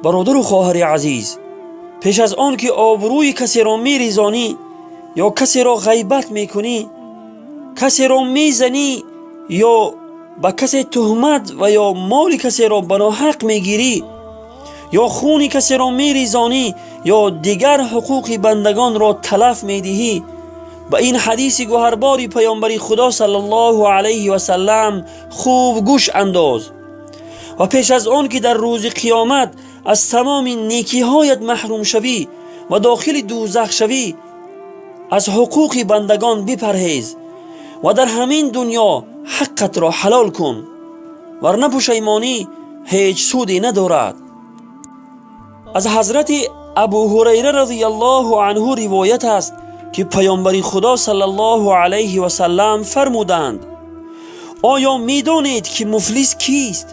Бародару хоҳари азиз, пеш аз он ки обрӯи касеро мерезонӣ ё касеро ғайбат мекунӣ, касеро мезанӣ ё ба касе туҳмат ва ё моли касеро ба ноҳақ мегирӣ, ё хуни касеро мерезонӣ, ё дигар ҳуқуқи бандагонро талаф медиҳӣ, ба ин ҳадиси гӯҳарбори Паёмбари Худо саллаллоҳу алайҳи васаллам хуб гӯш андоз ва пеш аз он ки дар рӯзи қиёмат аз тамоми некиҳоят маҳрум шавӣ ва дохили дӯзах шавӣ, аз ҳуқуқи бандагон бипарҳез ва дар ҳамин дунё ҳаққатро ҳалол кун, варна пушаймонӣ ҳеҷ суде надорад. Аз ҳазрати Абу Ҳурайра разияллоҳу анҳу ривоят аст, ки Паёмбари Худо саллаллоҳу алайҳи васаллам фармуданд: «Оё медонед, ки муфлис кист?»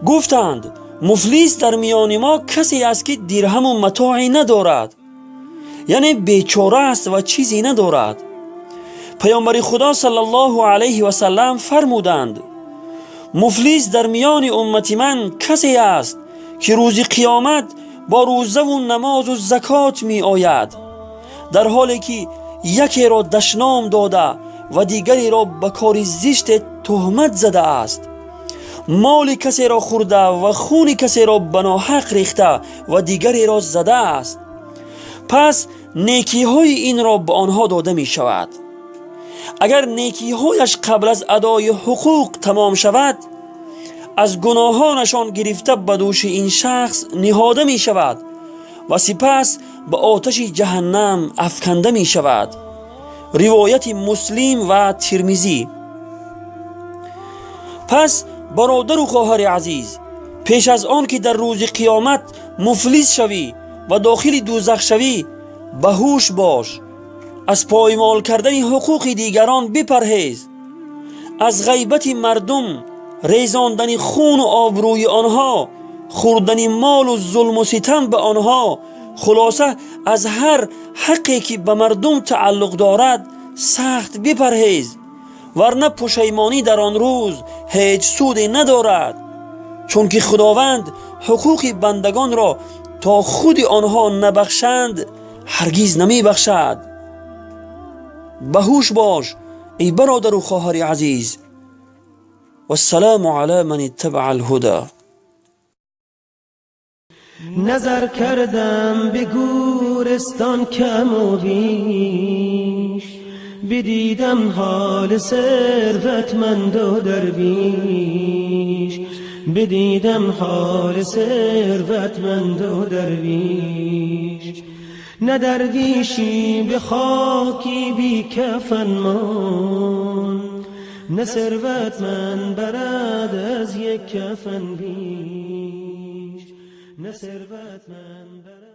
Гуфтанд: «Муфлис дар миёни мо касе аст, ки дирҳаму матоъе надорад, яъне бечора аст ва чизе надорад». Паёмбари Худо саллаллоҳу алайҳи васаллам фармуданд: «Муфлис дар миёни уммати ман касе аст, ки рӯзи қиёмат бо рӯзаву намозу закот меояд, дар ҳоле ки якеро дашном дода ва дигареро ба кори зиште туҳмат задааст, моли касеро хӯрда ва хуни касеро ба ноҳақ рехта ва дигареро задааст. Пас некиҳои инро ба онҳо дода мешавад. Агар некиҳояш қабл аз адои ҳуқуқ тамом шавад, аз гуноҳонашон гирифта ба дӯши ин шахс ниҳода мешавад ва сипас ба оташи ҷаҳаннам афканда мешавад». Ривояти Муслим ва Тирмизӣ. Пас, бародару хоҳари азиз, пеш аз он ки дар рӯзи қиёмат муфлис шавӣ ва дохили дӯзах шавӣ, ба ҳуш бош, аз поймол кардани ҳуқуқи дигарон бипарҳез, аз ғайбати мардум, резондани хуну обрӯи онҳо, хӯрдани молу зулму ситам ба онҳо, хулоса, аз ҳар ҳаққе, ки ба мардум тааллуқ дорад, сахт бипарҳез, варна пушаймонӣ дар он рӯз ҳеҷ суде надорад, чунки Худованд ҳуқуқи бандагонро то худи онҳо набахшанд, ҳаргиз намебахшад. Ба ҳуш бош, эй бародару хоҳари азиз. Вассалому ала ман иттабаа алҳуда. نظر کردم به گورستان کم و بیش، بدیدم حال ثروتمند و درویش، بدیدم حال ثروتمند و درویش. نه درویشی به خاکی بی کفن ماند، نه ثروتمند برد از یک کفن بیش، نه ثروتمند برد.